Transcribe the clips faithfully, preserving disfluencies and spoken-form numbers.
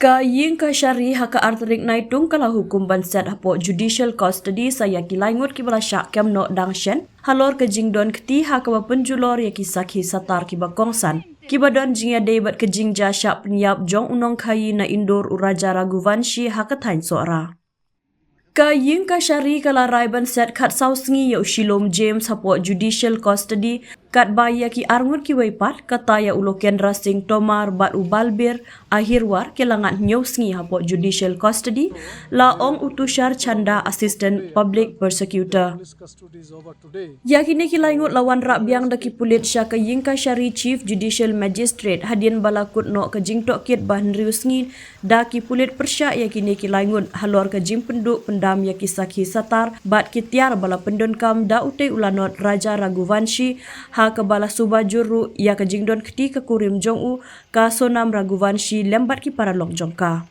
Ka Ïing Kashari ha ka ar tarik Naitung ka la hukum ban set hapoh judicial custody sa ïa ki lai ngut kiba la shah kem noh dang shen halor ka jingdon kti ha kaba pynjulor ïa ki sakhi satar kiba kongsan kiba don jingïadei bad ka jingjia shah pynïap jong u nongkhaïi na Indore, u Raja Raghuvanshi, ha ka thaiñ Sohra. Ka Ïing Kashari ka la rai ban set khatsaw sngi ïa u Shilom James hapoh judicial custody katba ïa ki ar ngut kiwei pat, kata ïa u Lokendra Singh Tomar bad u Balbir Ahirwar, ki la ngat hynñiew sngi hapoh judicial custody, la ong u Tushar Chanda, Assistant Public Prosecutor. Ïa kine ki lai ngut la wanrah biang da ki pulit sha ka Ïing Kashari Chief Judicial Magistrate hadien ba la kut noh ka jingtohkit ba hynriew sngi da ki pulit pyrshah ïa kine ki lai ngut halor ka jingpynduh pyndam ïa ki sakhi satar bad ki tiar ba la pyndonkam da utei u lanot Raja Raghuvanshi, ha kaba la suba jur ruh ïa ka jingdon kti ka kurim jong u, ka Sonam Raghuvanshi, lem bad ki paralok jong ka.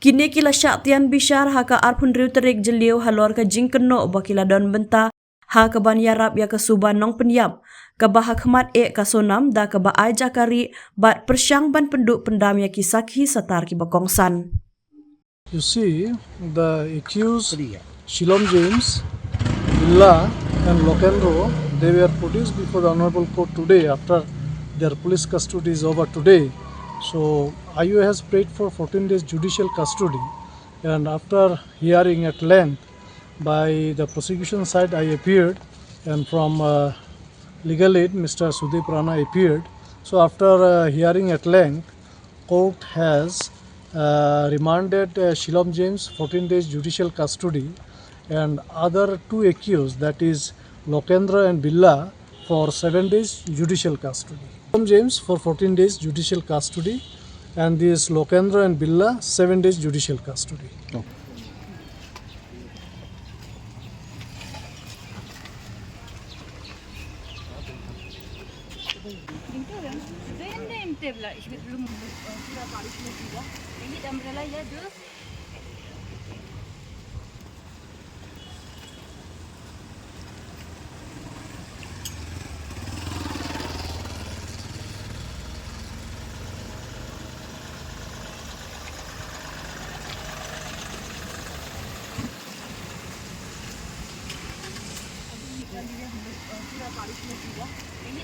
Kine ki la shah tian bishar ha ka arphew hynriew tarik Jylliew halor ka jingkynnoh ba ki la don bynta ha kaban ïarap ïa ka suba nongpynïap, kaba ha khmat eh ka Sonam da kaba ai jaka rieh bad pyrshang ban pynduh pyndam ïa ki sakhi satar kiba kongsan. You see, the accused Shilom James, Billa, and Lokendra, they were produced before the Honorable Court today after their police custody is over today. So, I U A has prayed for fourteen days judicial custody, and after hearing at length by the prosecution side, I appeared, and from uh, legal aid, Mister Sudip Rana appeared. So, after uh, hearing at length, court has uh, remanded uh, Shilom James fourteen days judicial custody and other two accused, that is Lokendra and Billa, for seven days judicial custody. Shilom James for fourteen days judicial custody, and this Lokendra and Billa, seven days judicial custody.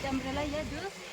Umbrella, yeah, juice.